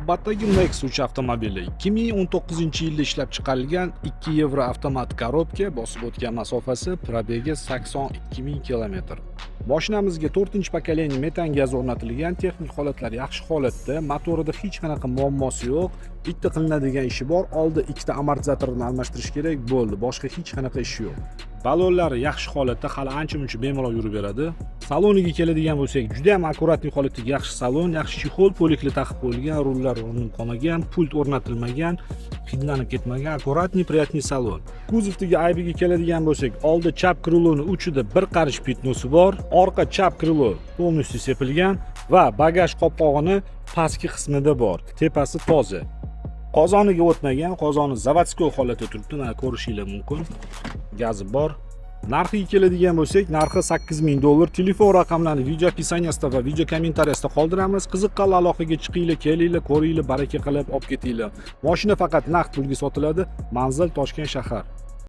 Navbatdagi Nex 3 avtomobili 2019-yilda ishlab chiqarilgan, 2 yevro avtomat коробка, bosib o'tgan masofasi, пробег i 82 ming kilometr. Mashinamizga 4-поколение metan gaz o'rnatilgan, texnik holatlar yaxshi holatda, motorida hech qanaqa muammosi yo'q. Bitta qilinadigan ishi bor, oldi ikkita amortizatorni almashtirish kerak, bo'ldi, boshqa hech qanaqa ishi yo'q. Balonlari yaxshi holatda, hali ancha-muncha bemalol yurib beradi. Saloniga keladigan bo'lsak, juda ham аккуратный holatdagi yaxshi salon, yaxshi чехол, полик li taqib qo'yilgan, rullar urinib qolmagan, pult o'rnatilmagan, hidlanib ketmagan, аккуратный, приятный salon. Kuzovdagi aybiga keladigan bo'lsak, oldi chap крыло ni uchida bir qarich пятно si bor, orqa chap крыло полностью sepilgan va bagaj qopqog'ini pastki qismida bor, tepasi toza. Qozoniga o'tmagan, qozoni заводской holatda turibdi, mana ko'rishinglar mumkin. Gazi bor. Narxiga keladigan bo'lsak, narxi 8000 dollar. Telefon raqamlarini video описание sida va video kommentariyasida qoldiramiz. Qiziqqanlar aloqaga chiqinglar, kelinglar, ko'ringlar, baraka qilib olib ketinglar. Mashina faqat naqd pulga sotiladi. Manzil: Toshkent shahar.